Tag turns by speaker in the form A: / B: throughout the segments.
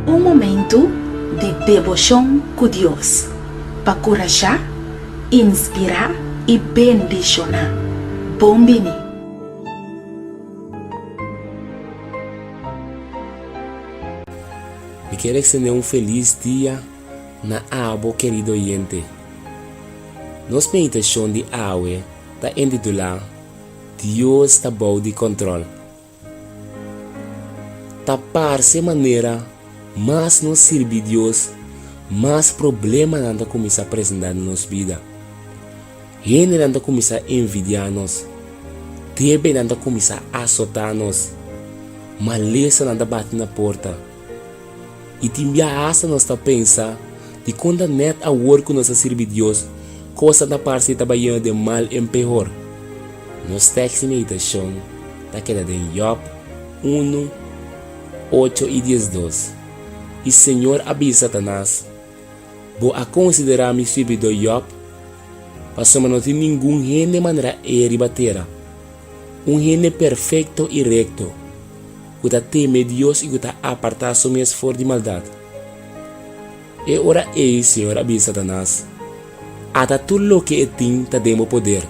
A: Un momentu di deboshon ku Dios pa kurashá, inspirá i bendishoná. Bon bini!
B: Mi kier extende un feliz dia na abo kerido oyente. Nos meditacion di awe ta entitula Dios ta bou di control. Ta parce manera mas nos sirbi Dios, mas problemanan ta cuminsa presenta den nos bida. Hendenan ta kuminsá envidiá nos. Debenan ta kuminsá asotá nos. Malesanan ta bati na porta. I tin bia asta nos ta pensa, Dikon ta nèt awor ku nos a sirbi Dios, kosnan ta parse di ta bayendo den mal en pehor? Nos tèks di meditashon ta keda den Yòb unu, ocho i diesdos. I señor a bisa Satanas, Bo a konsiderá mi sirbidó Yòb? Pasobra no tin ningun hende manera e riba tera, un hende perfekto i rekto, ku ta teme Dios i ku ta apartá su mes for di maldat. E ora ei Señor a bisa Satanas, Ata tur loke e tin ta den bo poder,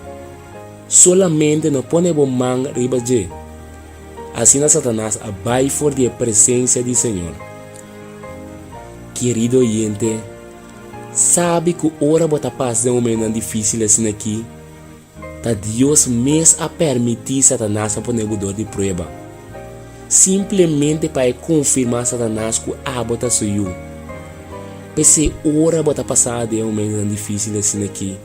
B: solamente no pone bo man riba dje. Asina Satanas a bai for di e presensia di Señor. Kerido oyente, sabi ku ora bo ta pasa den momentunan difísil asina aki, ta Dios mes a permití Satanas pa pone bo dor di prueba, simplemente pa e konfirmá Satanas ku abo ta su yu. P'esei ora bo ta pasa den e momentunan difísil asina aki,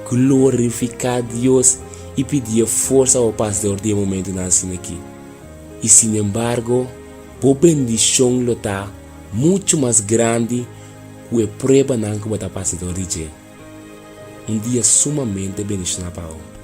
B: glorifiká Dios i pidié forsa pa bo pasa dor di e momentunan asina aki. I sinembargo, Bo bendishon lo ta muchu mas grandi ku e pruebanan ku bo ta pasa dor di dje. Un dia sumamente bendishoná pa bo.